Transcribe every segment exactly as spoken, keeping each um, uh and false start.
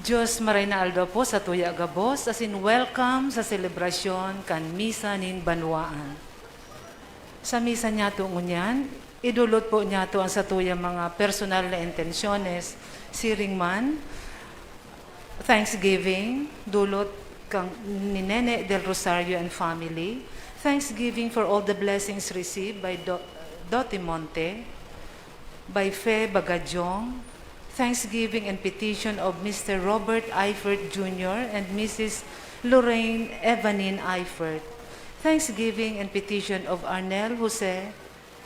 Dios, maray na aldaw po sa tuya gabos, asin welcome sa selebrasyon kan Misa nin Banwaan. Sa misa niyato ngunyan, idulot po niyato an satuyang mga personal na intensyones, siring man, thanksgiving, dulot kan ni Nene del Rosario and family, thanksgiving for all the blessings received by Do-, Dotimonte, by Fe Bagajong, thanksgiving and petition of Mister Robert Eifert Junior and Missus Lorraine Evanine Eifert, thanksgiving and petition of Arnel Jose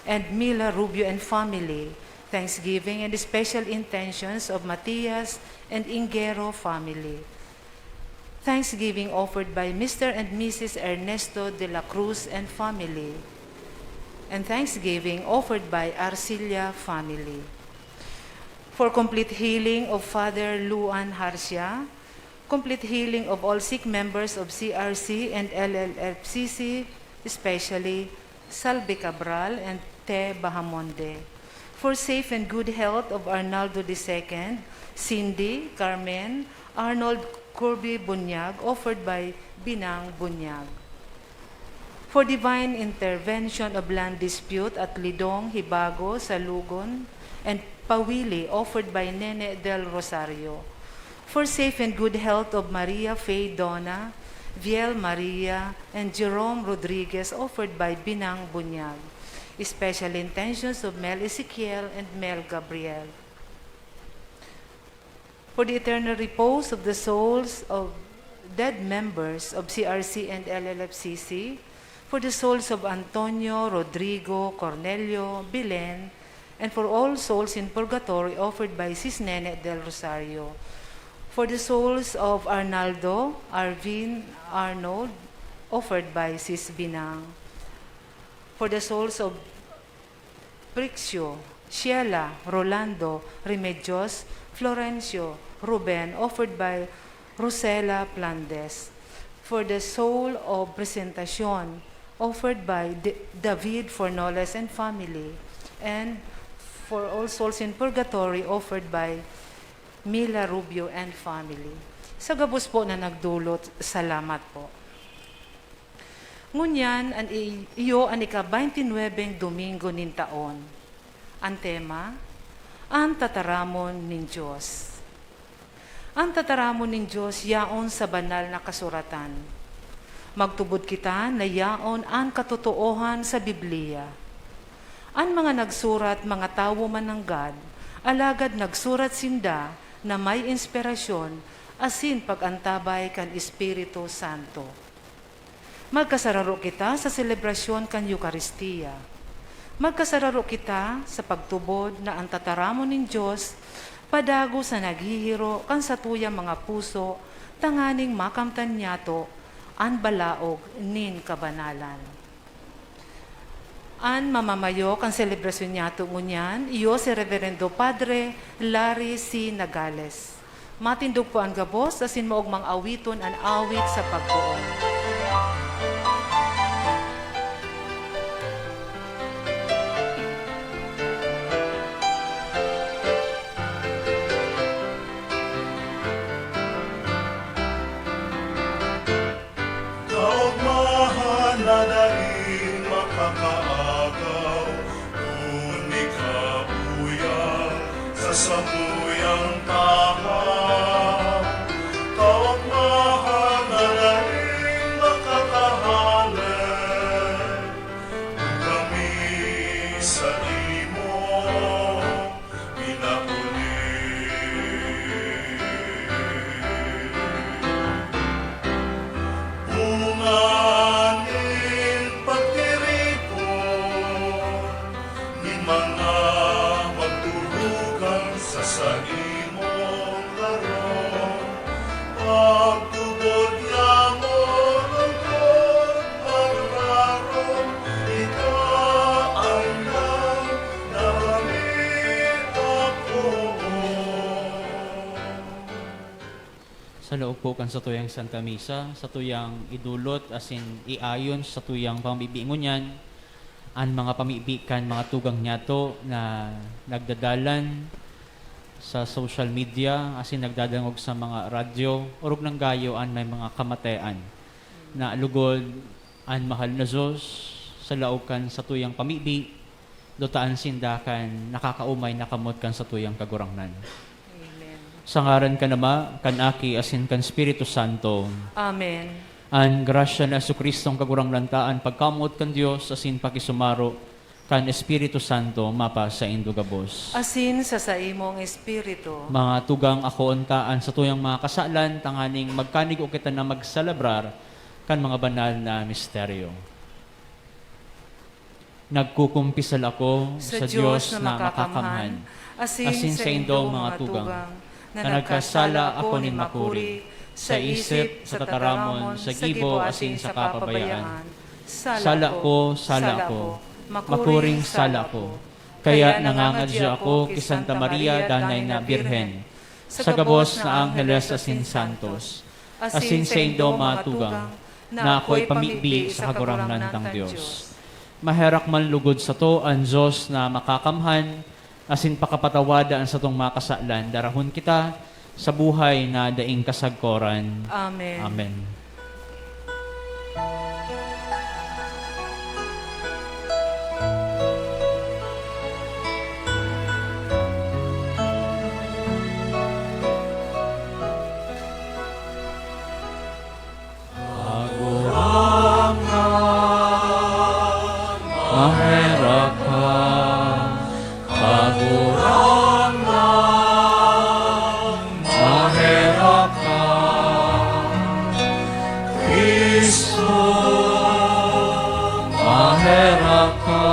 and Mila Rubio and family, thanksgiving and special intentions of Matias and Ingero family. Thanksgiving offered by Mister and Missus Ernesto de la Cruz and family, and thanksgiving offered by Arcilla family. For complete healing of Father Luan Harcia, complete healing of all sick members of C R C and L L F C C, especially Salvi Cabral and Te Bahamonde. For safe and good health of Arnaldo the second, Cindy, Carmen, Arnold Kirby Bunyag, offered by Binang Bunyag. For divine intervention of land dispute at Lidong, Hibago, Salugon, and Pawili, offered by Nene del Rosario. For safe and good health of Maria Faye Dona, Viel Maria, and Jerome Rodriguez, offered by Binang Bunyag. Special intentions of Mel Ezekiel and Mel Gabriel. For the eternal repose of the souls of dead members of C R C and L L F C C, for the souls of Antonio, Rodrigo, Cornelio, Belen, and for all souls in purgatory offered by Sis Nene del Rosario, for the souls of Arnaldo, Arvin, Arnold, offered by Sis Binang, for the souls of Brixio, Sheila, Rolando, Remedios, Florencio, Ruben, offered by Rosela Plandes. For the soul of Presentacion, offered by D-, David Fornoles and family. And for all souls in purgatory, offered by Mila Rubio and family. Sa gabos po na nagdulot, salamat po. Ngunyan, an i-, iyo an ika-baynte nuwebeng Domingo nin taon. An tema, An Tataramon nin Dios. An tataramon nin Dios yaon sa Banal na Kasuratan. Magtubod kita na yaon an katotoohan sa Biblia. An mga nagsurat, mga tawo man nanggad, alagad nagsurat sinda na may inspirasyon asin pag-antabay kan Espiritu Santo. Magkasararo kita sa selebrasyon kan Eukaristia. Magkasararo kita sa pagtubod na an tataramon nin Dios padagos na naghihiro kan satuyang mga puso tanganing makamtan niyato an balaog nin kabanalan. An mamamayo kan selebrasyon niyato ngunyan iyo si Reverendo Padre Larry C. Nagales. Matindog po an gabos asin maogmang awiton an awit sa pagpoon. Kaogmahan na daing makakaagaw, kun ikabuya sa samuyang tahaw. Kaogmahan na daing makakahale, kun kami sa imo pinapuli. Bunga nin pagtiripon nin mga magturugang sa saimong harong. Pagtubod niamo lungkot, paglarom, ika ang nagdamit ako. Sa laog po kan satuyang Santa Misa, satuyang idulot asin iayon sa satuyang pamibi ngunyan, an mga pamibi kan mga tugang niyato na nagdadalan sa social media, asin nagdadangog sa mga radyo, orog nang gayo an may mga kamatean. Na lugod an mahal na Dios, sa laog kan satuyang pamibi, dutaan sinda kan nakakaomay na kamot kan satuyang Kagurangnan. Amen. Sa ngaran kan Ama, kan Aki, asin kan Espiritu Santo. Amen. An grasya ni Jesu-Cristong Kagurangnan ta, an pagkamoot kan Dios, asin pakisumaro kan Espiritu Santo mapasaindo gabos. Asin sa saimong espiritu. Mga tugang, akoon ta an satuyang mga kasalan tanganing magkanigo kita na magselebrar kan mga banal na misteryo. Nagkukumpisal ako sa Diyos na makakamhan, asin saindong mga tugang, na nagkasala ako nin makuri, sa isip, sa tataramon, sa gibo, asin sa kapabayaan. Sala ko, sala ko, makuring sala ko. Kaya nangangadya ako ki Santa Maria, Danay na Birhen, sa gabos na angheles asin santos, asin saindo mga tugang, na ako ipamibi sa Kagurangnan tang Dios. Maherak man lugod sato an Dios na makakamhan, asin pakapatawada an satong mga kasalan, darahon kita sa buhay na daing kasagkoran. Amen. Amen. Kagurangnan, maherak ka. Kagurangnan, maherak ka. Cristo, maherak ka.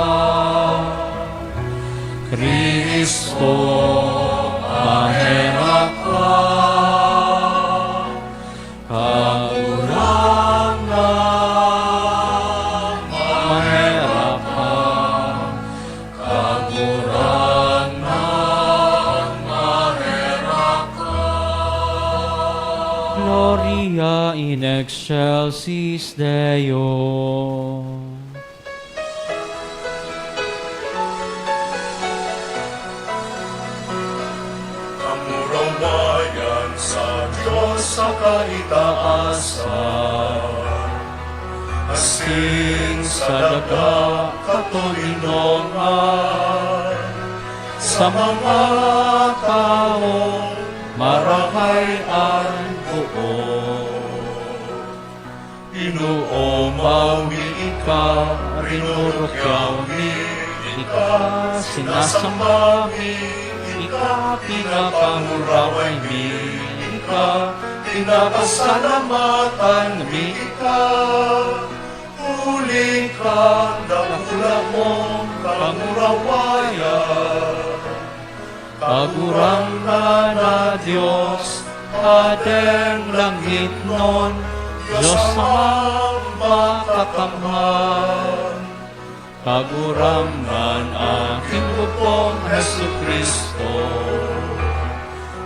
Cristo, maherak ka. Kagurangnan, maherak ka. Kagurangnan, maherak ka. Gloria in excelsis Deo. Kamurawayan sa Diyos sa kaitaasan, asin sa daga katoninongan, sa mga tawo marahay an poon. Pinoomaw mi ika, rinurukyaw mi ika, sinasamba mi ika, pinapanguraway mi ika, pinapasalamatan mi ika, huli kan dakula mong kamurawayan. Kagurangnan na Dios, Hadeng langitnon, Dios Amang makakamhan. Kagurangnan, aking bugtong Jesu-Cristo.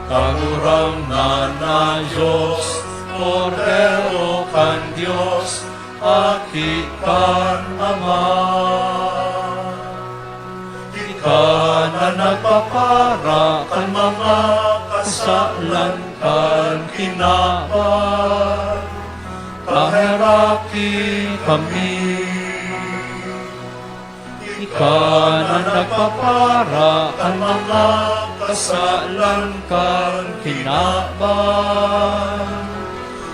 Kagurangnan na Dios, Kordero kan Dios, Aki kan Ama. Ika na nagpapara kan mga kasalan kan kinaban, paheraki kami. Ika na nagpapara kan mga kasalan kan kinaban,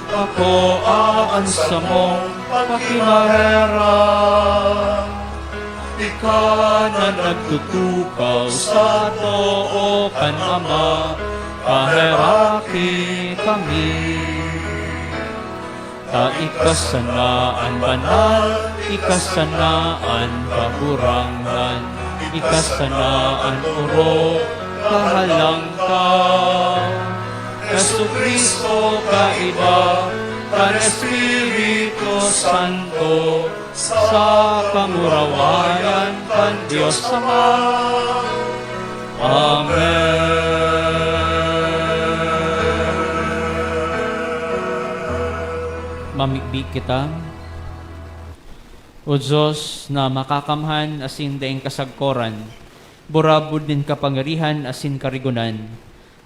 akoa an samong pakimaherak. Ika na nagtutukaw sa too kan Ama, paheraki kami. Ta ika sana an banal, ika sana an kagurangnan, ika sana an orog, kahalangkaw. Jesu-Cristo, kaiba kan Espiritu Santo, sa kamurawayan kan Dios Ama. Amen. Mamibi kita. O Dios na makakamhan asin daing kasagkoran, burabod nin kapangyarihan asin karigonan,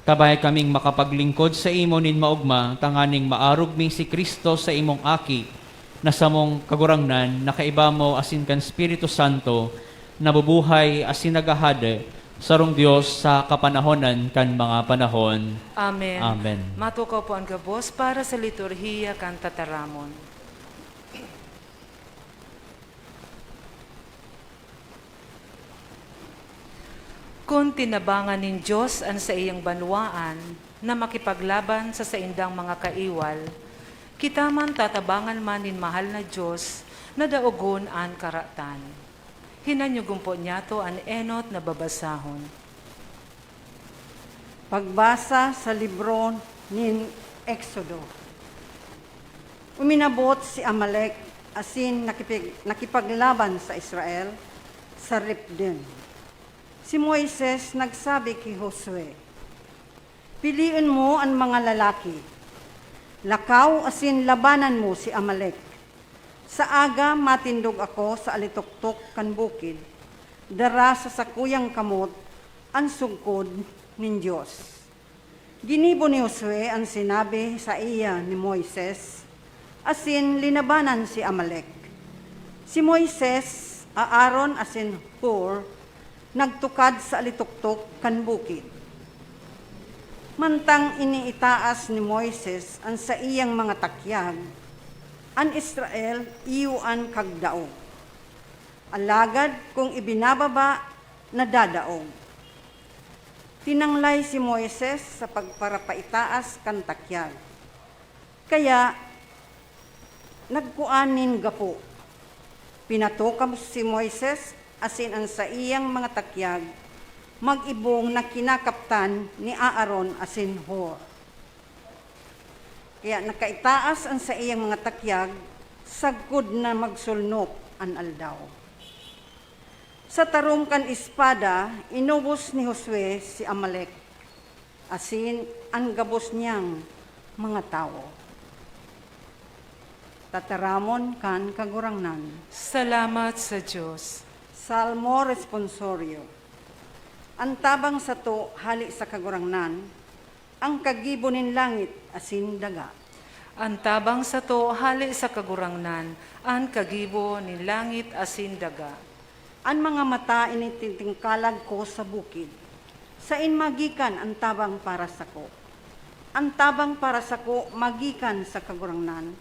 Kabay kaming makapaglingkod saimo nin maogma, tanganing maarog mi si Cristo sa imong Aki, na samong Kagurangnan, na kaiba mo asin kan Espiritu Santo, nabubuhay asin naghahade, sarong Dios sa kapanahonan kan mga panahon. Amen. Amen. Matukaw po an gabos para sa liturhiya kan tataramon. Kun tinabangan nin Dios an saiyang banwaan na makipaglaban sa saindang mga kaiwal, kita man tatabangan man nin mahal na Dios na daogon an karatan. Hinanyugon po niyato an enot na babasahon. Pagbasa sa libro nin Exodo. Uminabot si Amalek asin nakipig-, nakipaglaban sa Israel sa Rephidim. Si Moises nagsabi ki Josue, "Pilion mo an mga lalaki. Lakaw asin labanan mo si Amalek. Sa aga, matindog ako sa alitoktok kan bukid, dara sa sakuyang kamot an sugkod nin Dios." Ginibo ni Josue an sinabi saiya ni Moises, asin linabanan si Amalek. Si Moises, Aaron asin Hur nagtukad sa alitoktok kan bukid. Mantang iniitaas ni Moises an saiyang mga takyag, an Israel iyo an kagdaog. Alagad kun ibinababa, nadadaog. Tinanglay si Moises sa pagparapaitaas kan takyag. Kaya, nagkua nin gapo. Pinatukab si Moises asin an saiyang mga takyag, mag-ibong na kinakaptan ni Aaron asin Hur. Kaya nakaitaas an saiyang mga takyag sagkod na magsulnop an aldaw. Sa tarom kan espada, inubos ni Josue si Amalek asin an gabos niyang mga tawo. Tataramon kan Kagurangnan. Salamat sa Dios. Salmo Responsorio. An tabang sato hale sa Kagurangnan, an kagibo nin langit asin daga. An tabang sato hale sa Kagurangnan, an kagibo nin langit asin daga. An mga mata ini titingkalag ko sa bukid. Saen magikan an tabang para sako? An tabang para sako magikan sa Kagurangnan,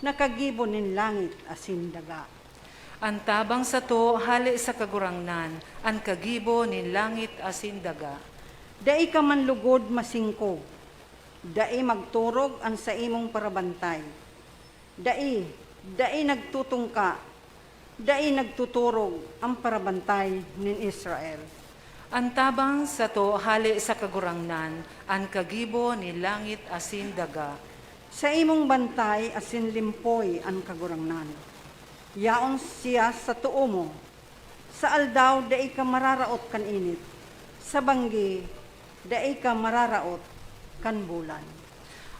na kagibo nin langit asin daga. An tabang sato hale sa Kagurangnan, an kagibo nin langit asin daga. Dai ka man lugod masingkog, dai magturog an saimong parabantay. Dai, dai nagtutungka, dai nagtuturog an parabantay nin Israel. An tabang sato hale sa Kagurangnan, an kagibo nin langit asin daga. Saimong bantay asin limpoy an Kagurangnan. Yaon siya sa too mo. Sa aldaw, dai ka mararaot kan init. Sa banggi, dai ka mararaot kan bulan.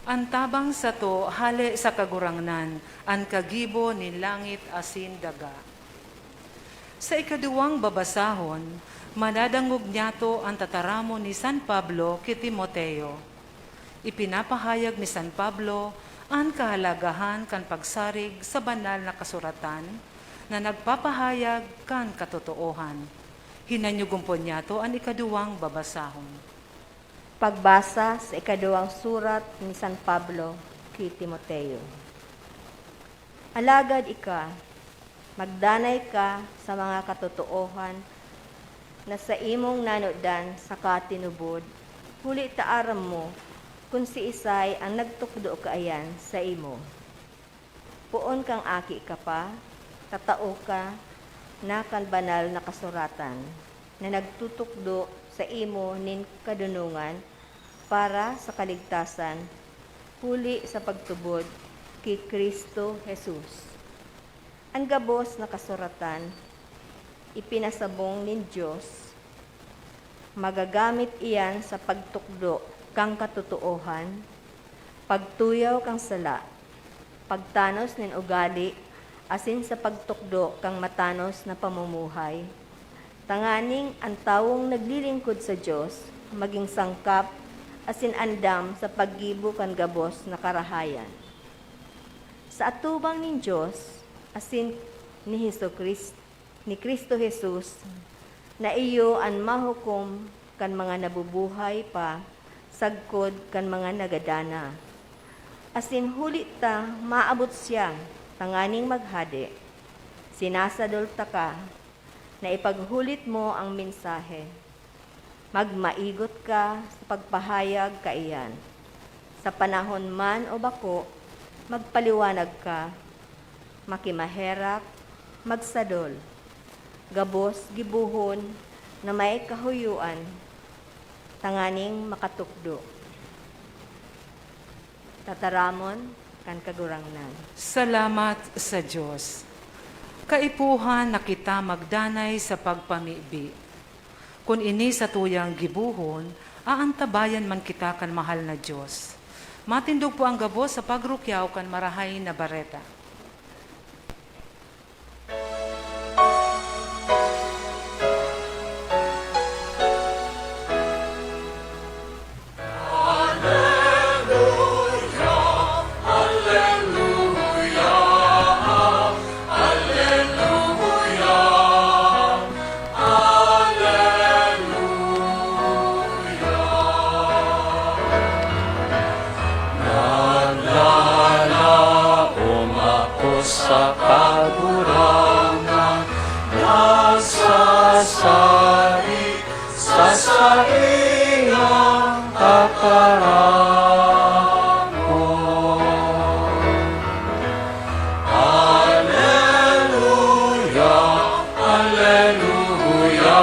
An tabang sato hale sa Kagurangnan, an kagibo nin langit asin daga. Sa ikaduwang babasahon, madadangog niyato an tataramon ni San Pablo ki Timoteo. Ipinapahayag ni San Pablo an kahalagahan kan pagsarig sa Banal na Kasuratan na nagpapahayag kan katotoohan. Hinanyugon po niyato an ikaduwang babasahon. Pagbasa sa ikaduwang surat ni San Pablo ki Timoteo. Alagad ika, magdanay ka sa mga katotoohan na saimong nanodan saka tinubod, huli ta aram mo kun siisay an nagtukdo kaiyan saimo. Poon kang aki ka pa, tatao ka na kan Banal na Kasuratan na nagtutukdo saimo nin kadonongan para sa kaligtasan huli sa pagtubod ki Cristo Jesus. An gabos na kasuratan ipinasabong nin Dios. Magagamit iyan sa pagtukdo kan katotoohan, pagtuyaw kan sala, pagtanos nin ugali, asin sa pagtukdo kan matanos na pamumuhay, tanganing an tawong naglilingkod sa Dios magin sangkap asin andam sa paggibo kan gabos na karahayan. Sa atubang nin Dios asin ni Jesu-Cris-, ni Cristo Jesus, na iyo an mahukom kan mga nabubuhay pa sagkod kan mga nagadana. Asin huli ta maabot siya tanganing maghade, sinasadol taka na ipaghulit mo ang mensahe. Magmaigot ka sa pagpahayag kaiyan. Sa panahon man o bako, magpaliwanag ka, makimaherak, magsadol. Gabos gibohon na may kahuyoan tanganing makatukdo. Tataramon kan Kagurangnan. Salamat sa Dios. Kaipuhan na kita magdanay sa pagpamibi. Kun ini satuyang gibohon, aantabayan man kita kan mahal na Dios. Matindog po ang gabos sa pagrukyaw kan Marahay na Bareta. Naglalaom ako sa Kagurangnan, nagsasari sa saiyang tataramon. Aleluya, aleluya,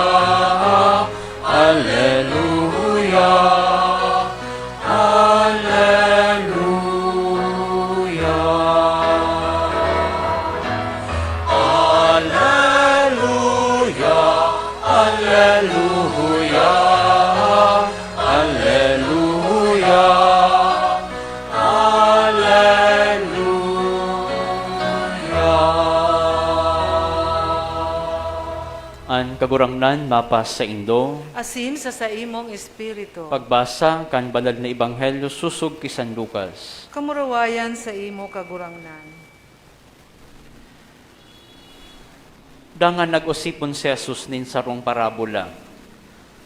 aleluya, aleluya. Aleluya, aleluya, aleluya, aleluya. An Kagurangnan mapasaindo. Asin sa saimong espiritu. Pagbasa kan Banal na Ebanghelyo sosog ki San Lucas. Kamurawayan saimo, Kagurangnan. Dangan nag-osipon si Jesus nin sarong parabola,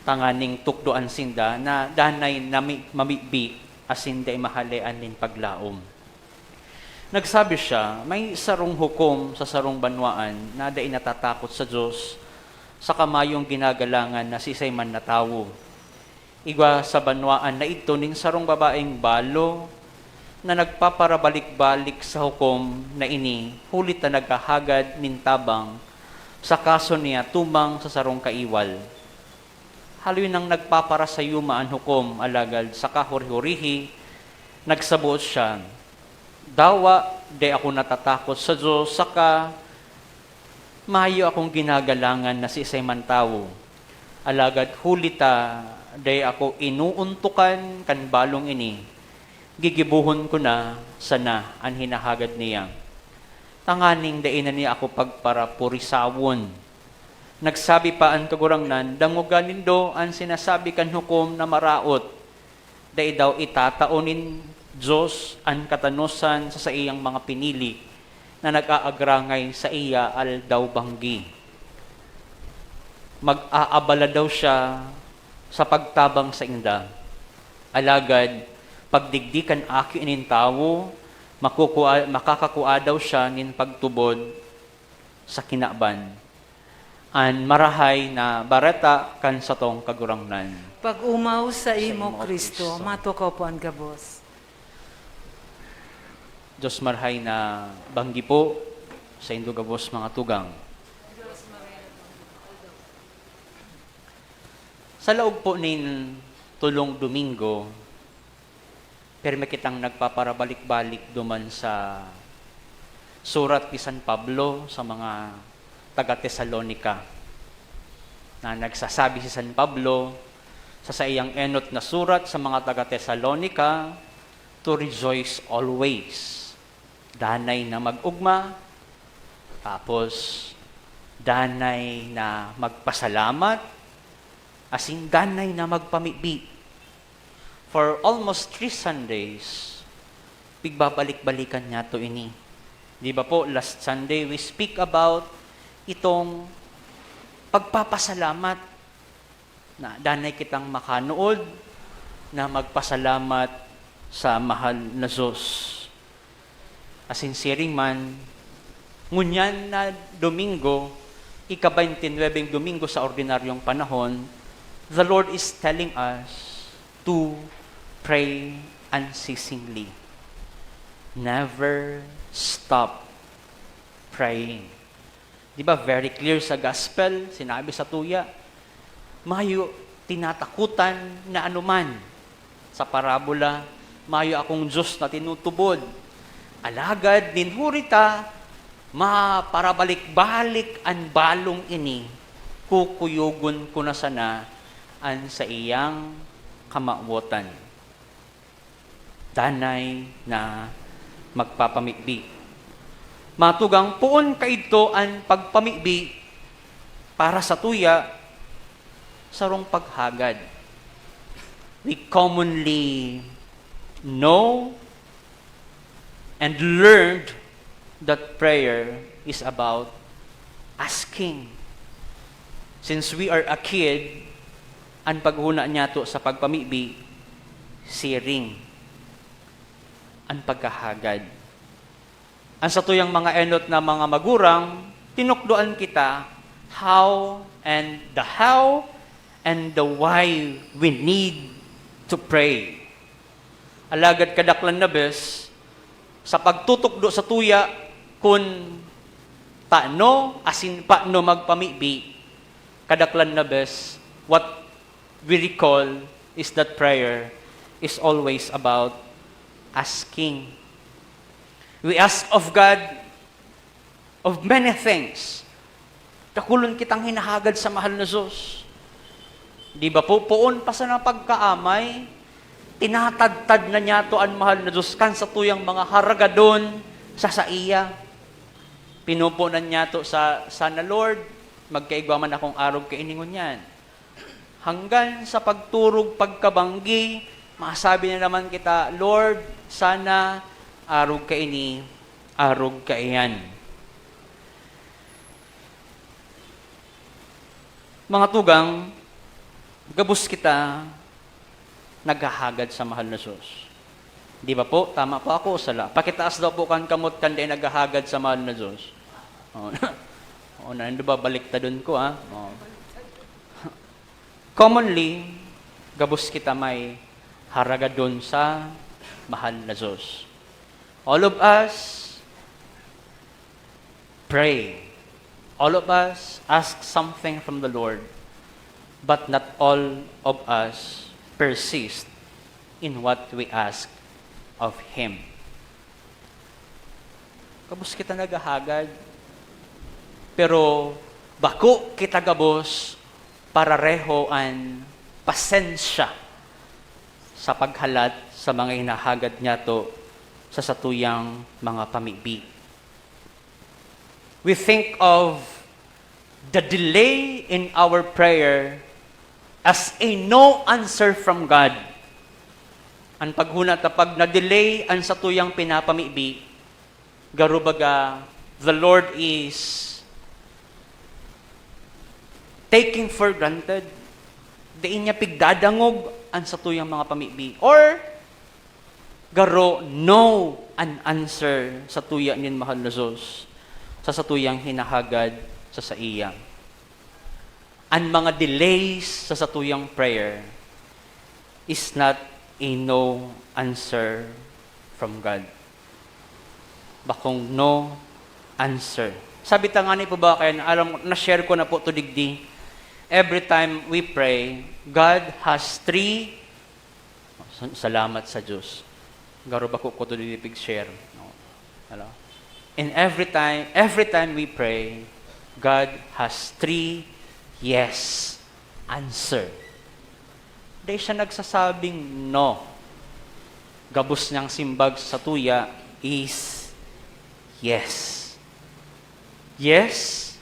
tanganing tukdoan sinda na danay na mi-, mamibi asin dai mahalean nin paglaom. Nagsabi siya, "May sarong hukom sa sarong banwaan na dai natatakot sa Dios, saka mayong ginagalangan na siisay man na tawo." Igwa sa banwaan na idto nin sarong babaeng balo na nagpaparabalik-balik sa hukom na ini, huli ta naghahagad nin tabang sa kaso niya tumang sa sarong kaiwal. Haloy nang nagpaparasayuma an hukom, alagad sa kahuri-hurihi, nagsaboot siya, "Dawa, dai ako natatakot sa Dios, saka mayo akong ginagalangan na siisay man tawo. Alagad huli ta dai ako inuuntokan kan balong ini, gigibohon ko na sana an hinahagad niya, tanganing dai na niya ako pagparapurisawon." Nagsabi pa an Kagurangnan, "Dangoga nindo an sinasabi kan hukom na maraot. Dai daw itatao nin Dios an katanosan sa saiyang mga pinili na nag-aagrangay saiya aldaw-banggi. Mag-aabala daw siya sa pagtabang sainda. Alagad pagdigdi kan Aki nin Tawo, makukua-, makakakua daw siya nin pagtubod sa kinaban." An Marahay na Bareta kan satong Kagurangnan. Pag-omaw saimo, Saimo, Cristo. Cristo. Matukaw po an gabos. Dios Marahay na banggi po, saindo gabos mga tugang. Sa laog po nin tolong Domingo, pirmi kitang nagpaparabalik-balik duman sa surat ni San Pablo sa mga taga-Tesalonica, na nagsasabi si San Pablo sa saiyang enot na surat sa mga taga-Tesalonica, "To rejoice always." Danay na mag-ogma, tapos danay na magpasalamat, asin danay na magpamibi. For almost three Sundays, pigbabalik-balikan niyato ini. Di ba po, last Sunday, we speak about itong pagpapasalamat na danay kitang makanood na magpasalamat sa mahal na Diyos. Asin siring man, ngunyan na Domingo, ika-baynte nuwebeng Domingo sa ordinaryong panahon, the Lord is telling us to pray unceasingly. Never stop praying. Di ba, very clear sa gospel, sinabi sa tuya, mayo tinatakutan na anuman. Sa parabola, mayo akong Diyos na tinutubod. Alagad, nin huri ta, maparabalik-balik an balong ini, kukuyogon ko na sana an saiyang kamawotan. Danay na magpapamibi. Matugang poon kaidto an pagpamibi para sa tuya, sarong paghagad. We commonly know and learned that prayer is about asking. Since we are a kid, an paghuna niyato sa pagpamibi, siring, an paghahagad. An satuyang mga enot na mga magurang, tinukdoan kita how and the how and the why we need to pray. Alagad kadaklan na bes, sa pagtutukdo sa tuya kun tano asin paano magpamibi, kadaklan na bes, what we recall is that prayer is always about asking. We ask of God of many things. Dakulon kitang hinahagad sa mahal na Diyos. Di ba po, poon pa sana pagkaamay, tinatadtad na niyato an mahal na Diyos kan satuyang mga haragadon sa saiya. Pinupunan niyato sa, sana, Lord, magkaigwa man akong arog kaini ngunyan. Hanggan sa pagturog pagkabanggi, masabi na naman kita, "Lord, sana arog kaini, arog kaiyan." Mga tugang, gabos kita naghahagad sa mahal na Diyos. Di ba po? Tama po ako o sala? Pakitaas daw po kan kamot kan dai naghahagad sa mahal na Diyos. Oh, oh, na, di ba? Baliktadon ko, ah. Oh. Commonly, gabos kita may haragadon sa mahal na Diyos. All of us pray. All of us ask something from the Lord, but not all of us persist in what we ask of Him. Gabos kita naghahagad, pero bako kita gabos parareho an pasensya sa paghalat sa mga hinahagad niyato sa satuyang mga pamibi. We think of the delay in our prayer as a no answer from God. An paghuna ta pag na-delay an satuyang pinapamibi, garo baga, the Lord is taking for granted. Dai niya pigdadangog an satuyang mga pamibi. Or, garo, no an answer sa tuya nin mahal na Diyos, sa satuyang hinahagad sa saiya. An mga delays sa satuyang prayer is not a no answer from God. Bakong no answer. Sabi ta ngani po ba kaya, alam, na-share ko na po to digdi. Every time we pray, God has three Sa-, salamat sa Diyos. Garo bako ko to dili pig-share, no? Hello? And every time, every time we pray, God has three yes answer. Dai siya nagsasabing no. Gabos niyang simbag sa tuya is yes. Yes,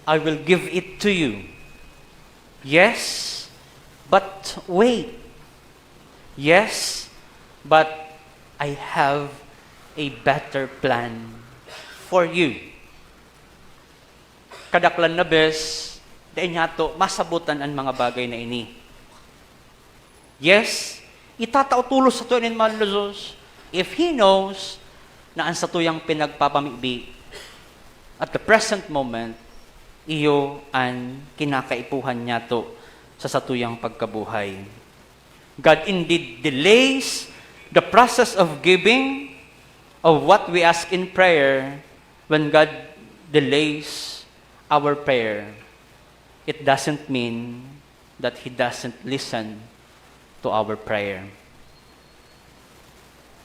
I will give it to you. Yes, but wait. "Yes, but I have a better plan for you." Kadaklan na bes, dai niyato masabotan an mga bagay na ini. Yes, itatao tolos satuya nin mahal na Dios if He knows na an satuyang pinagpapamibi at the present moment, iyo an kinakaipuhan niyato sa satuyang pagkabuhay. God indeed delays the process of giving of what we ask in prayer. When God delays our prayer, it doesn't mean that He doesn't listen to our prayer.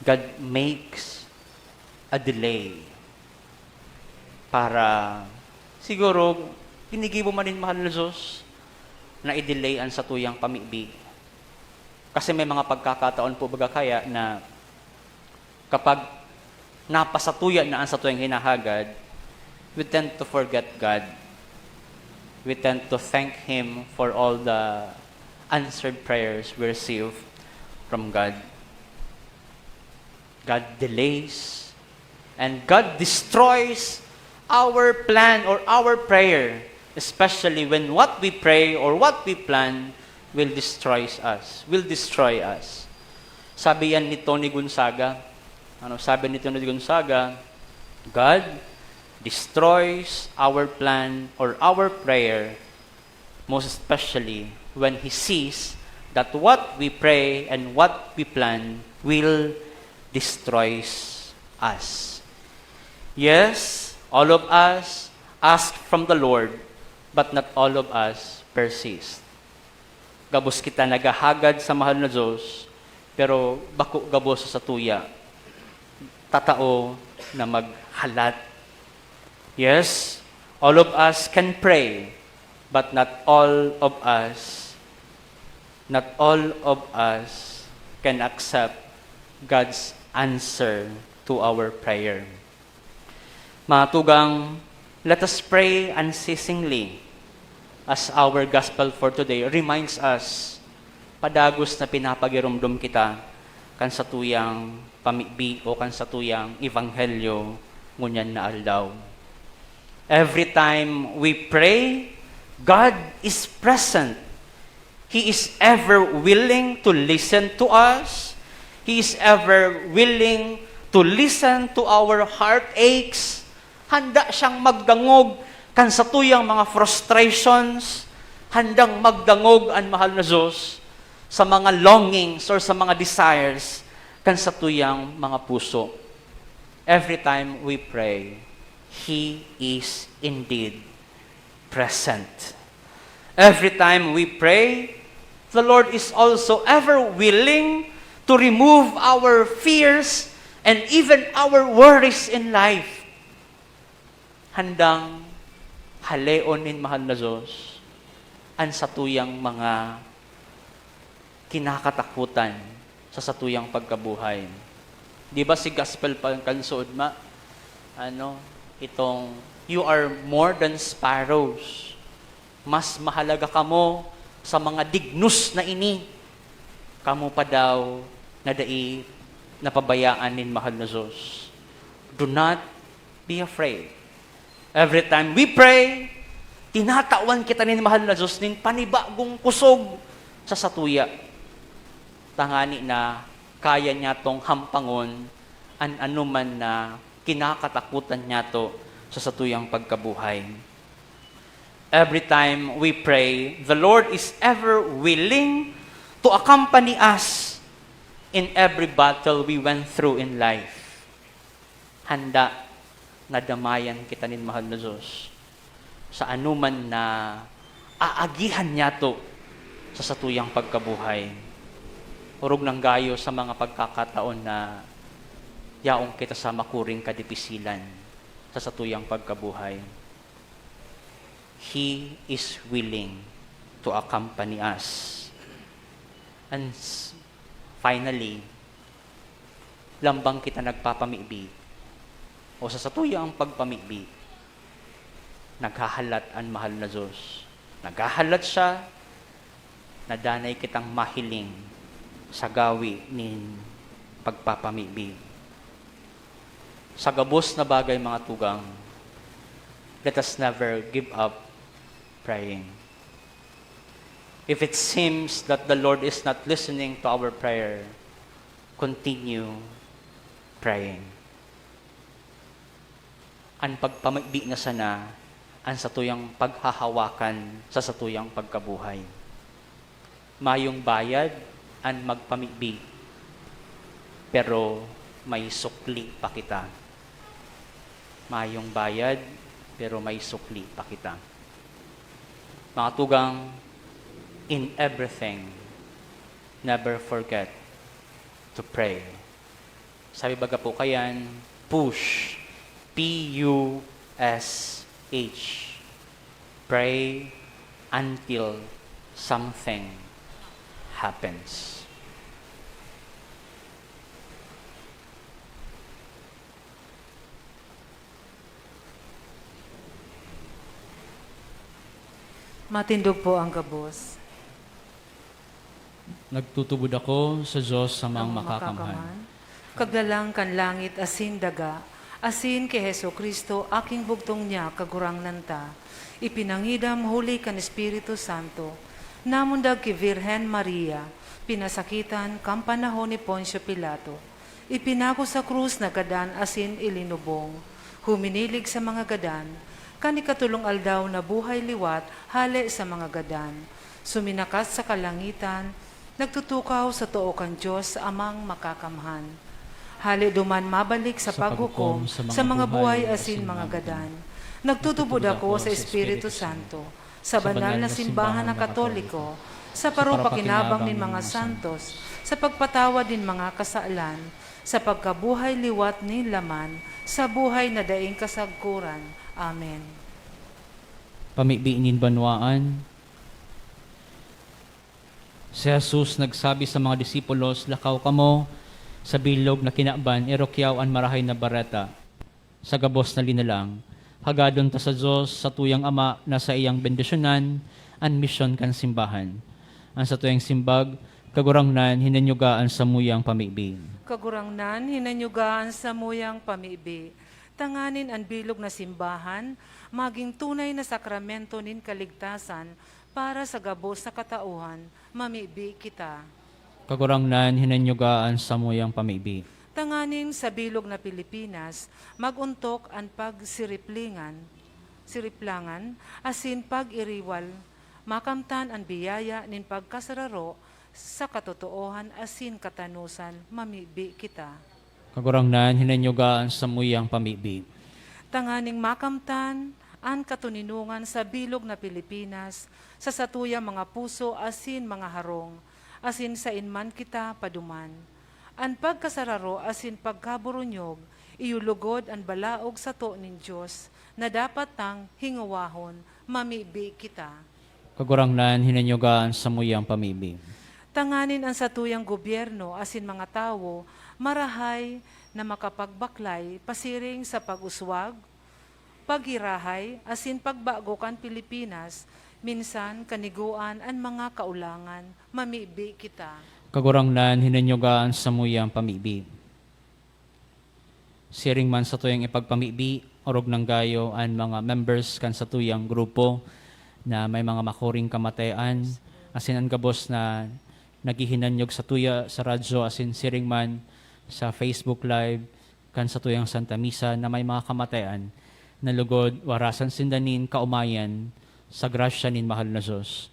God makes a delay para, siguro, ginigibo man nin mahal na Diyos na i-delay an satuyang pamibi. Kasi may mga pagkakataon po, baga kaya, na kapag napasatuya na an satuyang hinahagad, we tend to forget God. We tend to thank Him for all the answered prayers we receive from God. God delays, and God destroys our plan or our prayer, especially when what we pray or what we plan will destroys us, will destroy us. Sabi yan ni Tony Gonzaga. Ano sabi ni Tony Gonzaga? "God destroys our plan or our prayer, most especially when He sees that what we pray and what we plan will destroys us." Yes, all of us ask from the Lord, but not all of us persist. Gabos kita naghahagad sa mahal na Diyos, pero bako gabos sa satuya. Tatao na maghalat. Yes, all of us can pray, but not all of us, not all of us can accept God's answer to our prayer. Mga tugang, let us pray unceasingly, as our gospel for today reminds us, padagos na pinapagiromdom kita kan satuyang pamibi o kan satuyang ebanghelyo ngunyan na aldaw. Every time we pray, God is present. He is ever willing to listen to us. He is ever willing to listen to our heartaches. Handa siyang magdangog kan satuyang mga frustrations. Handang magdangog an mahal na Diyos sa mga longings or sa mga desires kan satuyang mga puso. Every time we pray, He is indeed present. Every time we pray, the Lord is also ever willing to remove our fears and even our worries in life. Handang haleon nin mahal na Diyos an satuyang mga kinakatakutan sa satuyang pagkabuhay. Di ba si gospel pa kan suod ma-, ano, itong, "You are more than sparrows." Mas mahalaga kamo sa mga dignos na ini. Kamo pa daw na dai napabayaan nin mahal na Diyos. Do not be afraid. Every time we pray, tinatawan kita nin mahal na Diyos nin panibagong kusog sa satuya. Tangani na kaya niyatong hampangon an anoman na kinakatakutan niyato sa satuyang pagkabuhay. Every time we pray, the Lord is ever willing to accompany us in every battle we went through in life. Handa na damayan kita nin mahal na Diyos sa anoman na aagihan niyato sa satuyang pagkabuhay. Orog nang gayo sa mga pagkakataon na yaon kita sa makuring kadipisilan sa satuyang pagkabuhay. He is willing to accompany us. And s-, finally, lambang kita nagpapamibi o sa satuyang pagpamibi, naghahalat an mahal na Diyos. Naghahalat siya na danay kitang mahiling sa gawi nin pagpapamibi. Sa gabos na bagay, mga tugang, let us never give up praying. If it seems that the Lord is not listening to our prayer, continue praying. An pagpamibi na sana an satuyang paghahawakan sa satuyang pagkabuhay. Mayong bayad an magpamibi, pero may sukli pa kita. Mayong bayad, pero may sukli pa kita. Mga tugang, in everything, never forget to pray. Sabi baga po kayan, push. P U S H. Pray until something happens. Matindog po ang gabos. Nagtutubod ako sa Diyos sa mga Ang makakamhan. Makakamhan. Kaglalang kan langit asin daga, asin ki Jesu-Cristo, aking bugtong niya, Kagurangnan ta. Ipinangidam huli kan Espiritu Santo, namundag ki Virgen Maria, pinasakitan kan panahon ni Poncio Pilato. Ipinago sa krus, nagadan asin ilinubong. Huminilig sa mga gadan. Kan ikatolong aldaw nabuhay liwat hale sa mga gadan. Suminakat sa kalangitan, nagtutukaw sa too kan Dios Amang Makakamhan. Hale duman mabalik sa Sa paghukom paghukom sa mga sa mga buhay buhay asin asin mga mga gadan. gadan. Nagtutubod ako sa Espiritu Santo, sa banal na simbahan na Katoliko, sa paropakinabang nin mga santos, sa pagpatawad nin mga kasalan, sa pagkabuhay liwat nin laman, sa buhay na daing kasagkoran. Amen. Pamibi nin banwaan. Si Jesus nagsabi sa mga disipulos, "Lakaw kamo sa bilog na kinaban, irukyaw an Marahay na Bareta." Sa gabos na linalang, hagadon ta sa Dios, satuyang Ama, na saiyang bendisyonan an misyon kan simbahan. An satuyang simbag, Kagurangnan, hinanyuga an samuyang pamibi. Kagurangnan, hinanyuga an samuyang pamibi. Tanganing an bilog na simbahan magin tunay na sakramento nin kaligtasan para sa gabos na katauhan, mamibi kita. Kagurangnan, hinanyuga an samuyang pamibi. Tanganing sa bilog na Pilipinas, mag-ontok an pagsiriplingan, siriplangan, asin pag-iriwal, makamtan an biyaya nin pagkasararo sa katotoohan asin katanosan, mamibi kita. Kagurangnan, hinanyuga an samuyang pamibi. Tanganing makamtan an katoninongan sa bilog na Pilipinas, sa satuyang mga puso asin mga harong, asin sain man kita paduman. An pagkasararo asin pagkaburunyog, iyo lugod an balaog sato nin Dios na dapat tang hingowahon, mamibi kita. Kagurangnan, hinanyuga an samuyang pamibi. Tanganing an satuyang gobyerno asin mga tawo marahay na makapagbaklay pasiring sa pag-uswag, paghirahay, asin pagbago kan Pilipinas, minsan kanigoan an mga kaulangan, mamibi kita. Kagurangnan, hinanyuga an samuyang pamibi. Siring man satuyang ipagpamibi, orog nang gayo an mga members kan satuyang grupo na may mga makuring kamatayan, asin an gabos na naghihinanyog satuya sa radyo asin siring man sa Facebook Live kan satuyang Santa Misa na may mga kamatayan, na lugod warasan sinda nin kaomayan sa grasya nin mahal na Dios.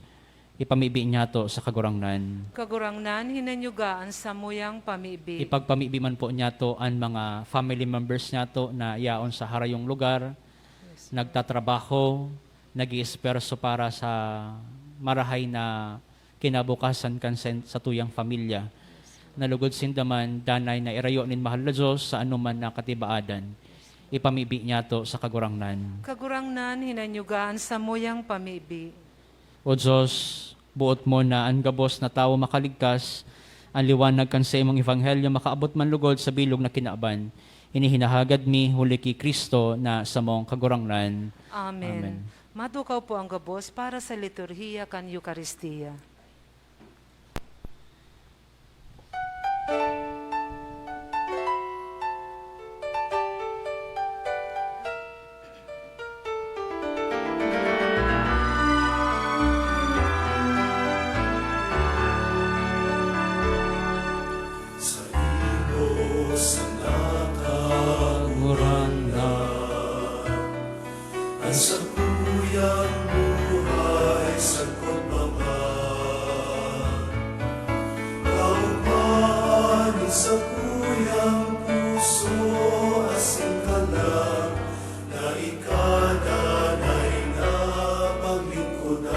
Ipamibi niyato sa Kagurangnan. Kagurangnan, hinanyuga an samuyang pamibi. Ipagpamibi man po niyato an mga family members niyato na yaon sa harayong lugar, Yes, Lord. nagtatrabaho, nag-iesperso para sa marahay na kinabukasan kan sen-, satuyang pamilya. Yes, Lord. Na lugod sinda man danay na irayo nin mahal na Dios sa anoman na katibaadan. Ipamibi niyato sa Kagurangnan. Kagurangnan, hinanyuga an samuyang pamibi. O Dios, boot mo na an gabos na tawo makaligtas, an liwanag kan saimong ebanghelyo makaabot man lugod sa bilog na kinaban. Ini hinahagad mi huli ki Cristo na samong Kagurangnan. Amen. Amen. Madukaw po ang gabos para sa liturhiya kan Eukaristia. Sakuyang puso asin kalag na ika danay na paglingkodan.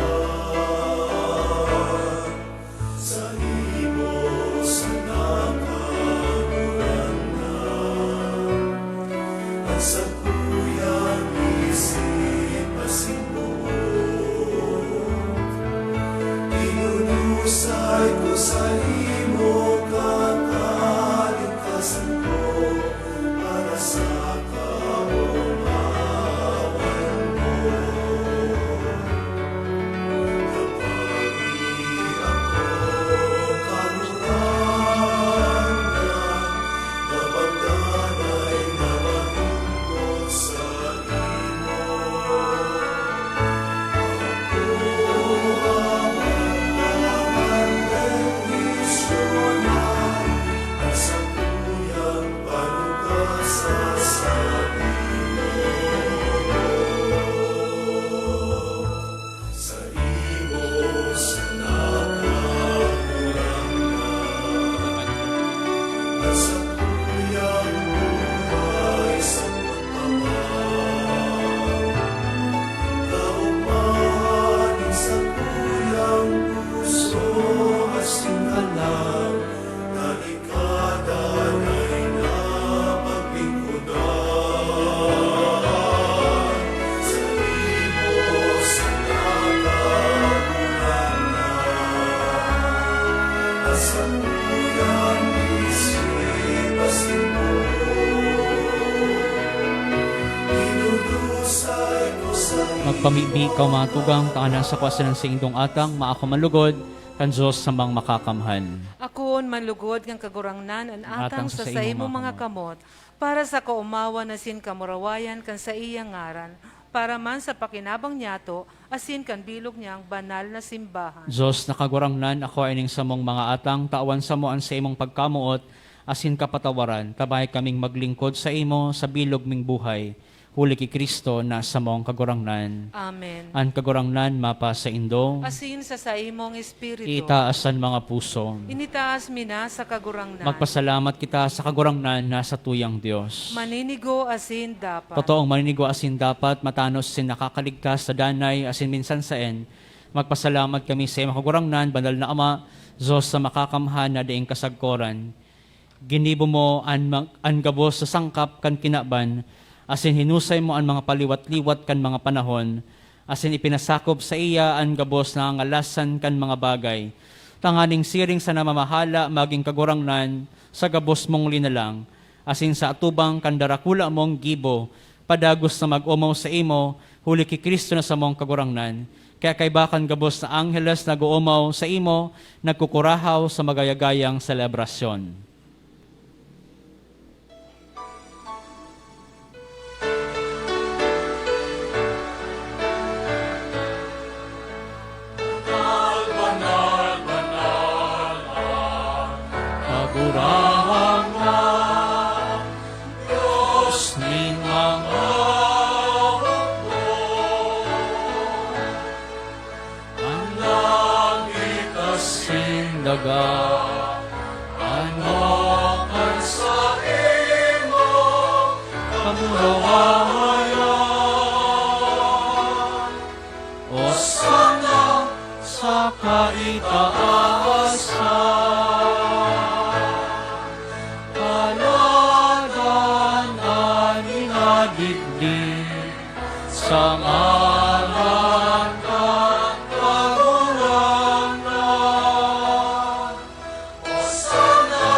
Saimo sana, Kagurangnan, an sakuyang isip asin boot. Idudusay ko saimo kakalikasan ko para sa kaomawan mo. Tabangi ako, Kagurangnan, na pagdanay na malingkod saimo. Kaomawan nin sakuyang puso asin kalag na ika danay na paglingkodan. Saimo sana, Kagurangnan, an sakuyang isip asin boot. Idudusay ko saimo. Magpamibi kaw, mga tugang, ta an sakwa sana an saindong atang, maako man lugod kan Dios na Amang Makakamhan. Akoon man lugod kan Kagurangnan an atang sa saimong mga kamot, para sa kaomawan asin kamurawayan kan saiyang ngaran, para man sa pakinabang niyato asin kan bilog niyang banal na simbahan. Dios na Kagurangnan, akoa ining samong mga atang, tawan samo an saimong pagkamoot asin kapatawaran, ta mayo kaming maglingkod saimo sa bilog ming buhay, huli ki Cristo na samong Kagurangnan. Amen. An Kagurangnan mapasaindo. Asin sa saimong espiritu. Itaas an mga puso. Initaas mi na sa Kagurangnan. Magpasalamat kita sa Kagurangnan na satuyang Dios. Maninigo asin dapat. Totoong maninigo asin dapat, matanos asin nakakaligtas sa danay asin minsan saen. Magpasalamat kami sa imo, Kagurangnan, banal na Ama, Dios na makakamhan na daing kasagkoran. Ginibo mo an mag-, an gabos sa sangkap kan kinaban, asin hinusay mo an mga paliwat-liwat kan mga panahon, asin ipinasakop saiya an gabos na ngangalasan kan mga bagay, tanganing siring sa namamahala magin kagurangnan sa gabos mong linalang, asin sa atubang kan darakula mong gibo, padagos na mag-omaw saimo, huli ki Cristo na samong Kagurangnan. Kaya kaiba kan gabos na angheles nag-oomaw saimo, nagkukurahaw sa magaya-gayang selebrasyon. Banal, banal, banal an Kagurangnan, Dios nin mga hukbo. An langit asin daga, ano kan saimo kamurawayan. Osana sa kaitaasan. Paladan an minadigdi sa ngaran kan Kagurangnan. Osana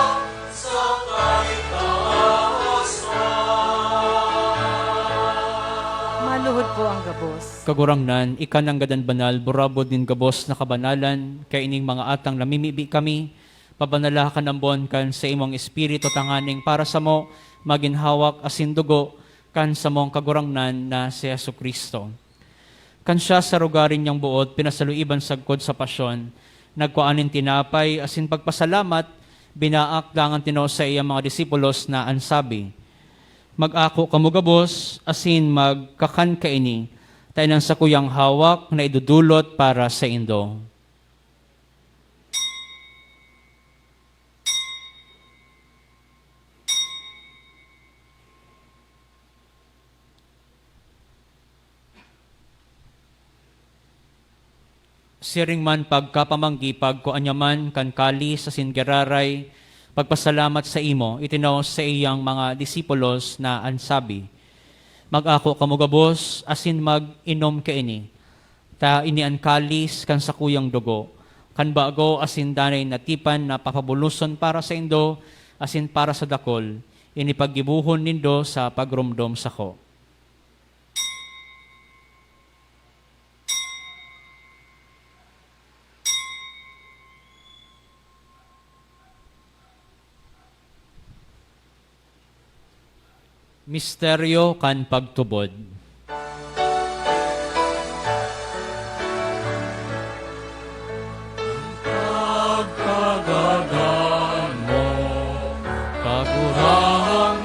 sa kaitaasan. Maluhod po ang gabos. Kagurangnan, ika nanggad an banal, burabod nin gabos na kabanalan, kaining mga atang namimibi kami, pabanalaha kan ambon kan saimong Espiritu, tanganing para samo magin hawak asin dugo kan samong Kagurangnan na si Jesu-Cristo. Kan siya sa rogaring niyang boot pinasaluiban sagkod sa pasyon, nagkua nin tinapay asin pagpasalamat, binaak dangan tinao sa iyang mga disipulos na an sabi, "Mag-ako kamo gabos asin magkakan kaini, ta iyan an sakuyang hawak na idodolot para saindo." Siring man pagkapamanggi pagkua niya man kan kalis asin giraray, pagpasalamat sa imo, itinaw sa iyang mga disipulos na an sabi, "Mag-ako kamo gabos asin mag-inom kaini, ta ini an kalis kan sakuyang dugo, kan bago asin danay na tipan na papabuloson para saindo asin para sa dakol. Ini paggibohon nindo sa pagromdom sako." Misteryo kan pagtubod. Pagkagadan mo, Kagurangnan,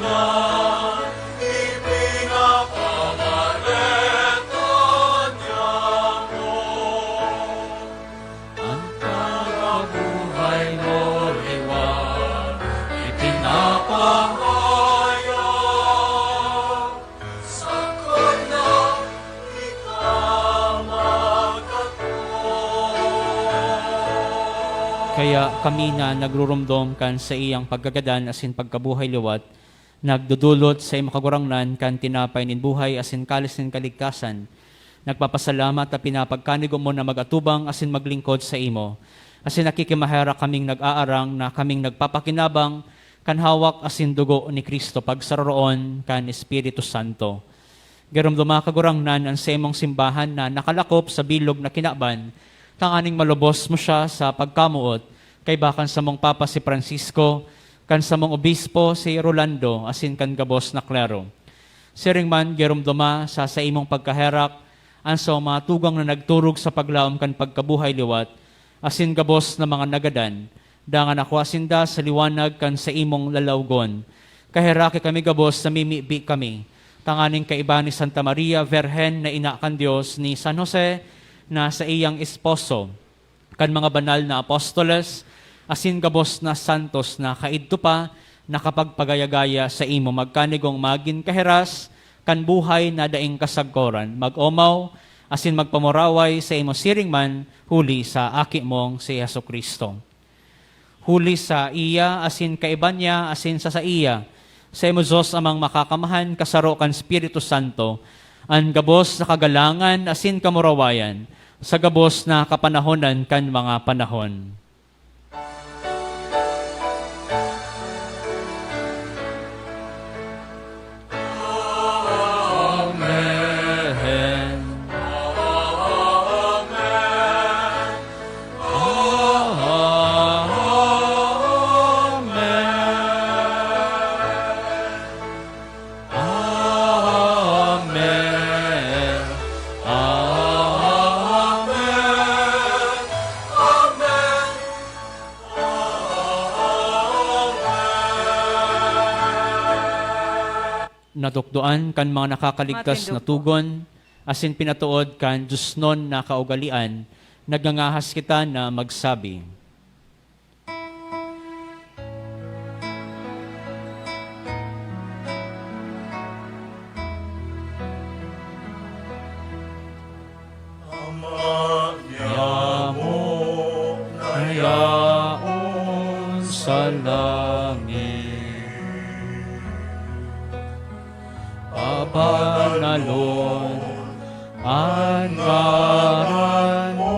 ipinapamareta niya mo. An pagkabuhay mo liwat, ipinapahayag sa kanya, ika magkatoo. Kaya kami na nagruromdom kan saiyang pagkagadan asin pagkabuhay liwat, nagdodolot sa imo, Kagurangnan, kan tinapay nin buhay asin kalis nin kaligtasan. Nagpapasalamat ta pinapagkanigo mo na mag-atubang asin maglingkod sa imo. Asin nakikimaherak kaming nag-aarang na kaming nagpapakinabang kan hawak asin dugo ni Cristo pagsaroroon kan Espiritu Santo. Giromdoma, Kagurangnan, an saimong simbahan na nakalakop sa bilog na kinaban, tanganing malubos mo siya sa pagkamoot, kaiba kan samong Papa si Francisco, kan samong Obispo si Rolando, asin kan gabos na klero. Siring man, giromdoma sa saimong pagkaherak an sa mga tugang na nagturog sa paglaom kan pagkabuhay liwat, asin gabos na mga nagadan, dangan akua sinda sa liwanag kan saimong lalawgon. Kaheraki kami gabos na mimibi kami, tanganing kaiba ni Santa Maria, Virgen na ina kan Dios, ni San Jose na saiyang esposo, kan mga banal na apostoles, asin gabos na santos na kaidto pa nakapagpagaya-gaya saimo, magkanigong magin kahiras kan buhay na daing kasagkoran, mag-omaw asin magpamuraway saimo siring man huli sa Aki mong si Jesu-Cristo. Huli sa iya, asin kaiba niya, asin sa saiya, saimo, Dios Amang Makakamahan, kasaro kan Espiritu Santo, an gabos na kagalangan asin kamurawayan sa gabos na kapanahonan kan mga panahon. Amen. Amen. Amen. Amen. Amen. Natukdoan kan mga nakakaligtas na tugon, asin pinatood kan diosnon na kaugalean, nagngangahas kita na magsabi. Ama niamo na yaon sa langit, pabanalon an ngaran mo.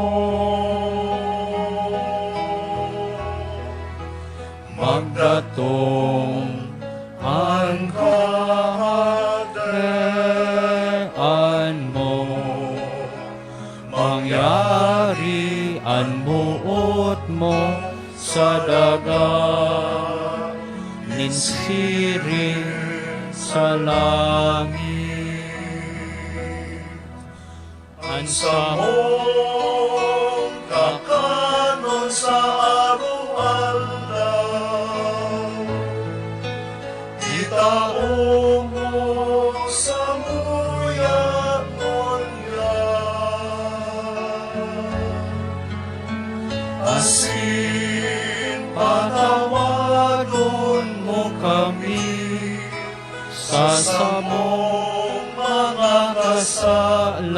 Magdatong an kahadean mo. Mangyari an boot mo sa daga nin siring sa langit. An samong kakanon sa araw-aldaw, itao mo samuya ngunyan, asin patawadon mo kami sa samong mga kasalan,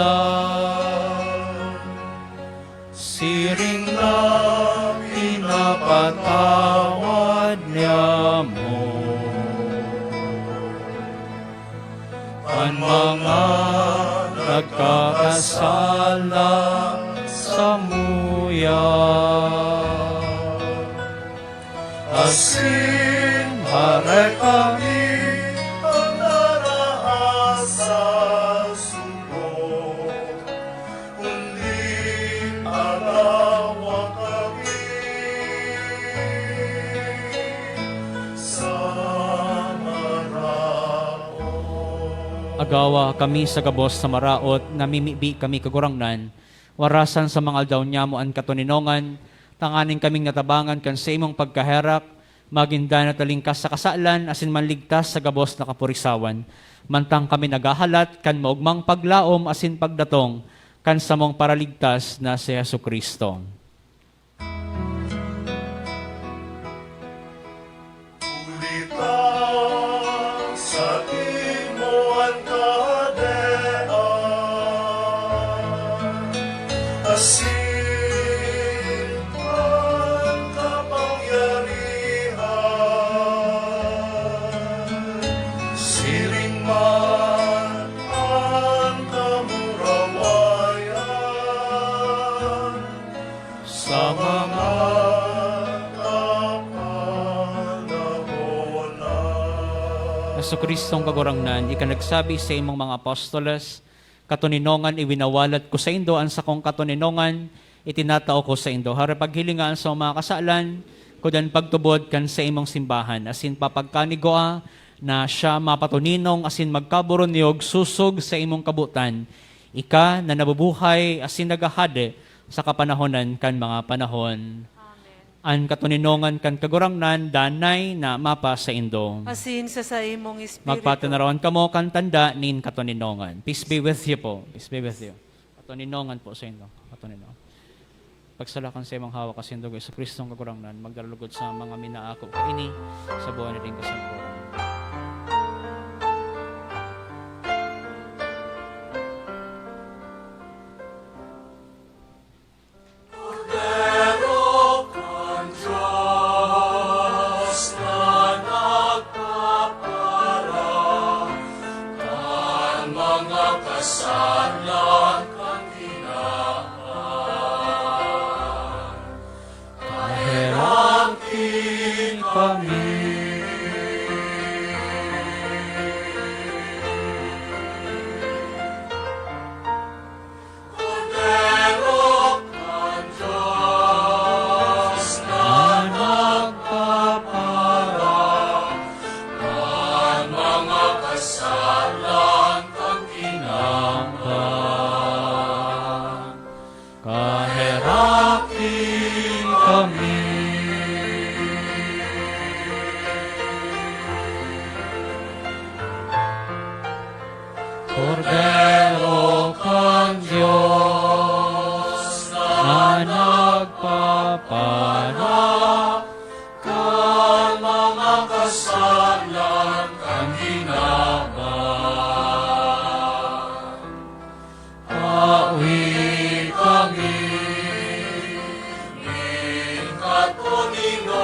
Mga nagkakasala samuya, asin hare kami ang naraas sa sugo, kundi agawa kami sa maraot. Agawa kami sa gabos sa maraot, namimibi kami, Kagurangnan, warasan sa mga aldaw nyamo an katoninongan, tanganing kaming natabangan kan saimong pagkaherak, magin danay na talingkas sa kasalan asin manligtas sa gabos na kapurisawan, mantang kami naghahalat kan maogmang paglaom asin pagdatong kan samong Paraligtas na si Jesu-Cristo. Huli ta saimo an kahadean, asin an kapangyarihan, siring man an kamurawayan sa mga kapanahon na. Jesu-Cristong Kagurangnan, ika nagsabi sa imong mga apostoles, "Katoninongan, iwinawalat ko saindo an sakong katoninongan, itinatao ko saindo." Hare, paghilinga an samong mga kasalan, kudan pagtubod kan saimong simbahan, asin papagkanigua na siya mapatoninong asin magkaburonyog sosog sa imong kabotan, ika na nabubuhay asin naghahade sa kapanahonan kan mga panahon. Amen. An katoninongan kan Kagurangnan danay na mapasaindo. Asin sa saimong espiritu. Magpatinarawan kamo kan tanda nin katoninongan. Peace be with you po. Peace be with you. Katoninongan po saindo. Katoninongan. Pagsalakan sa imong hawak asin dugo, Jesu-Cristong Kagurangnan, magdara lugod sa mga minaako kaini sa buhay na ding kasagkoran. Kordero kan Dios na nagpapara kan mga kasalan kan tinawan, kaheraki kami. Kordero kan Dios na nagpapara kan mga kasalan kan tinawan, kaheraki kami. Kordero kan Dios na nagpapara kan mga kasalan kan tinawan, pawi kami nin katoninongan.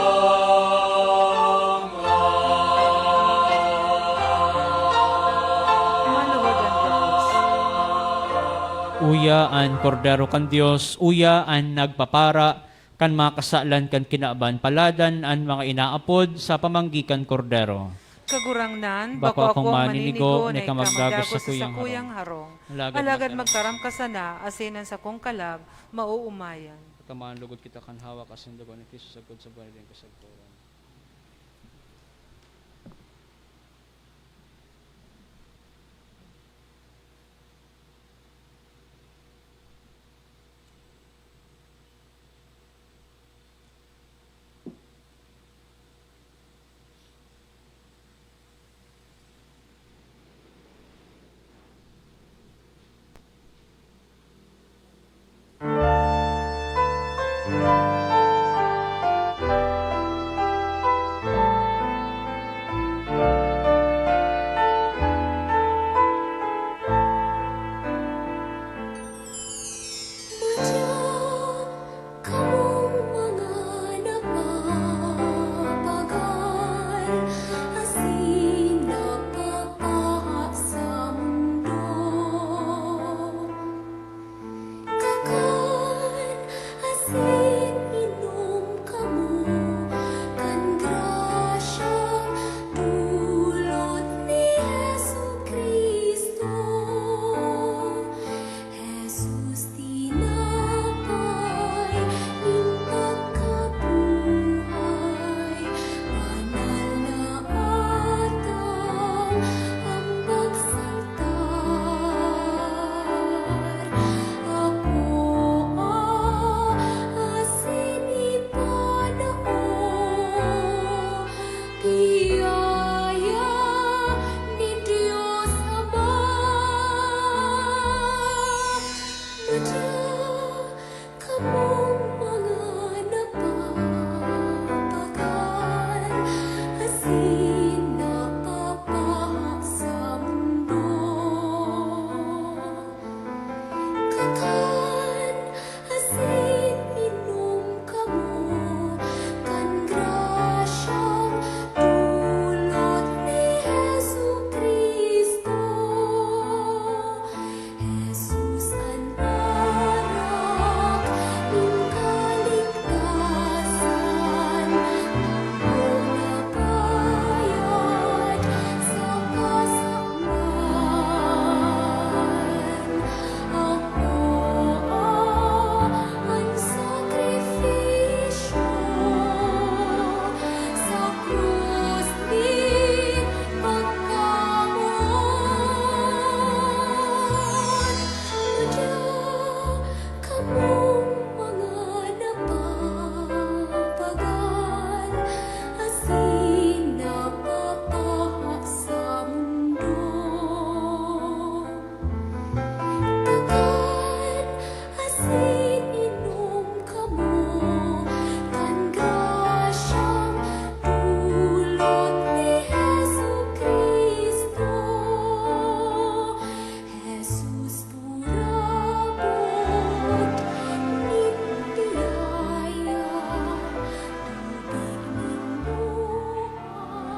Maluhod an gabos. Uya an Kordero kan Dios, uya an nagpapara kan mga kasalan kan kinaban. Paladan an mga inaapod sa pamanggi kan Kordero. Kagurangnan, bako akong maninigo na ika magdagos sa sakuyang harong. Alagad magtaram ka sana, asin an sakong kalag maoomayan. Tamaan lugod kita kan hawak asin dugo ni Cristo sagkod sa buhay na ding kasagkoran.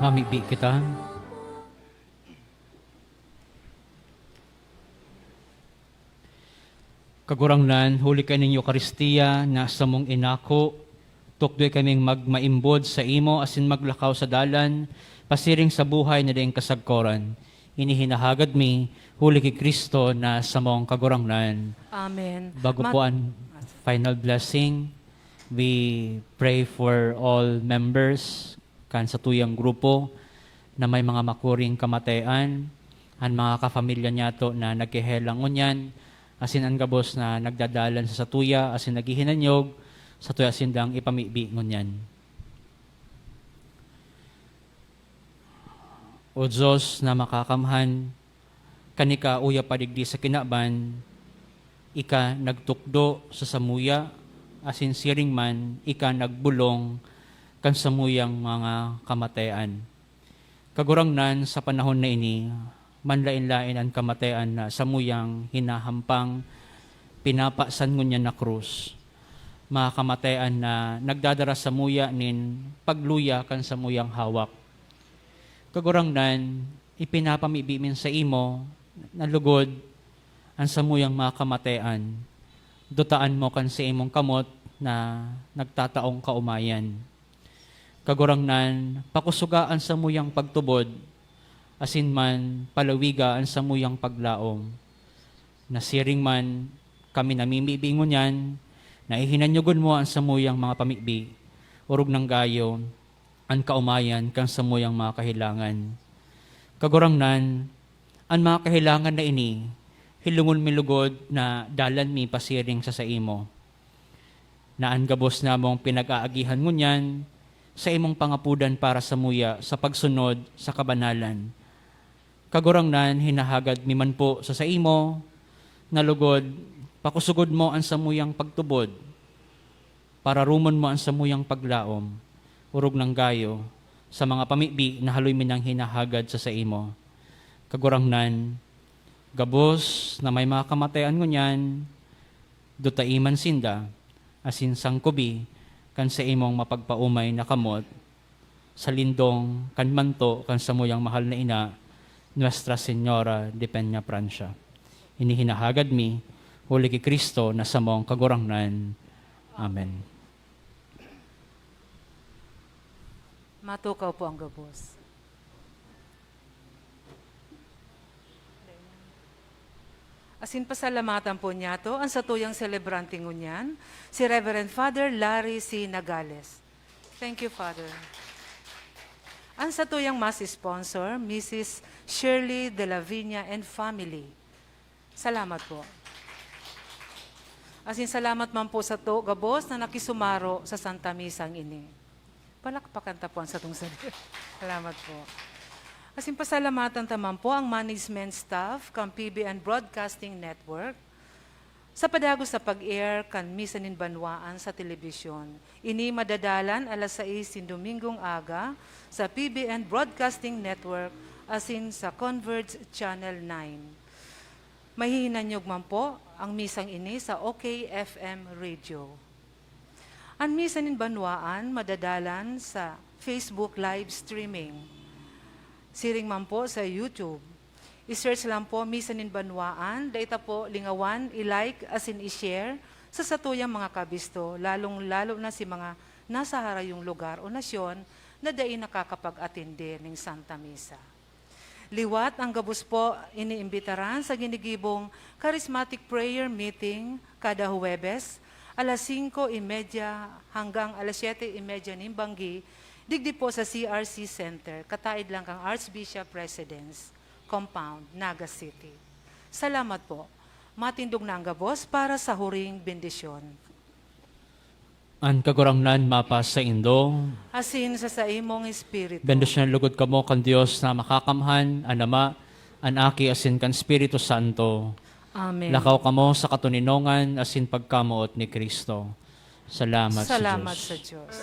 Mamibi kita. Kagurangnan, huli kan Eukaristiya na samong inako, tukdoy kaming magmaimbod saimo asin maglakaw sa dalan pasiring sa buhay na daing kasagkoran. Ini hinahagad mi huli ki Cristo na samong Kagurangnan. Amen. Bago Mat- po an final blessing, we pray for all members kan satuyang grupo na may mga makuring kamatayan, an mga kafamilya niyato na naghehelang ngunyan, asin an gabos na nagdadalan sa satuya asin naghihinanyog, satuya sindang ipamibi ngunyan. O Dios na makakamhan, kan ikauya pa digdi sa kinaban, ika nagtukdo sa samuya, asin siring man ika nagbolong kan samuyang mga kamatayan. Kagurangnan, sa panahon na ini, manlaen-laen an kamatayan na samuyang hinahampang, pinapasan ngunyan na krus. Mga kamatayan na nagdadara samuya nin pagluya kan samuyang hawak. Kagurangnan, ipinapamibi min saimo na lugod an samuyang mga kamatayan. Dutaan mo kan saimong kamot na nagtataong kaomayan. Kagurangnan, pakusuga an samuyang pagtubod, asin man palawiga an samuyang paglaom. Nasiring man, kami namimibi ngunyan, na ihinanyogon mo an samuyang mga pamibi, orog nang gayo, an kaomayan kan samuyang mga kahelangan. Kagurangnan, an mga kahelangan na ini, hilongon mi lugod na dalan mi pasiring sa saimo. Na an gabos namong pinag-aagihan ngunyan, saimong pangapodan para samuya sa pagsunod sa kabanalan. Kagurangnan, hinahagad mi man po sa saimo, na lugod, pakosogod mo an samuyang pagtubod. Pararomon mo an samuyang paglaom, orog nang gayo, sa mga pamibi na haloy mi nang hinahagad sa saimo. Kagurangnan, gabos na may mga kamatayan ngunyan, dutai man sinda, asin sangkobi kan saimong mapagpaomay na kamot, sa lindong kan manto kan samuyang mahal na ina, Nuestra Señora de Peña Francia. Ini hinahagad mi, huli ki Cristo na samong Kagurangnan. Amen. Matukaw po ang gabos. Asin pasalamatan po niyato an satuyang selebrante ngunyan, si Reverend Father Larry C. Nagales. Thank you, Father. An satuyang Mass sponsor, Missus Shirley de la Viña and family. Salamat po. Asin salamat man po sato gabos na nakisumaro sa Santa Misang ini. Palakpakan ta po an satong sarili. Salamat po. Asin pasalamatan ta man po ang management staff kan P B N Broadcasting Network sa padagos na pag-air kan Misa nin Banwaan sa telebisyon. Ini madadalan alas sais nin Domingong aga sa P B N Broadcasting Network asin sa Converge Channel nine. Mahihinanyog man po ang misang ini sa O K F M Radio. An Misa nin Banwaan madadalan sa Facebook live streaming. Siring man po sa YouTube. I-search lang po Misa nin Banwaan, dai ta po lingawan, i-like asin i-share sa satuyang mga kabisto, lalong-lalo na si mga nasa harayong lugar o nasyon na dai nakakapag-atende ning Santa Misa. Liwat an gabos po iniimbitaran sa ginigibong Charismatic Prayer Meeting kada Huwebes, alas singko y media hanggang alas siyete y media nin banggi, digdi po sa C R C Center, kataed lang kan Archbishop Residence Compound, Naga City. Salamat po. Matindog na an gabos para sa huring bendisyon. An Kagurangnan mapasaindo. Asin sa saimong espiritu. Bendisyonan lugod kamo kan Dios na Makakamhan, an Ama, an Aki, asin kan Espiritu Santo. Amen. Lakaw kamo sa katoninongan asin pagkamoot ni Cristo. Salamat sa Salamat Diyos. sa Diyos.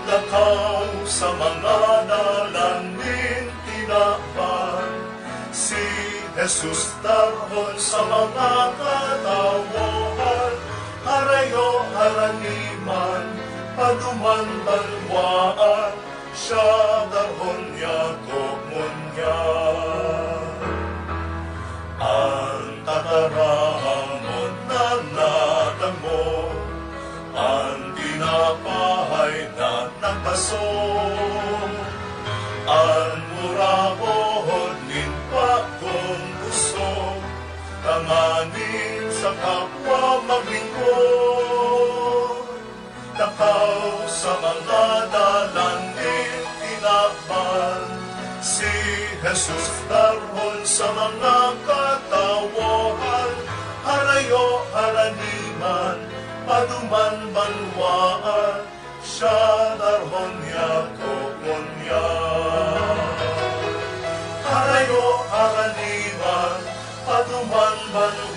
Lakaw sa mga dalan nin tinapay. Jesus darhon sa mga katawohan, harayo, harani man, paduman, banwaan, siya darhon niya ko ngunyan. An tataramon na natamo, an tinapay na nagpaso, an murahon nin bagong busog, tanganing sa kapwa maglingkod. Takaw sa mga dalan nin tinakpan, si Jesus darhon sa mga katawohan, harayo, harani man, paduman, banwaan, siya darhon niya ko ngunyan. Harayo, harani man, paduman, banwaan,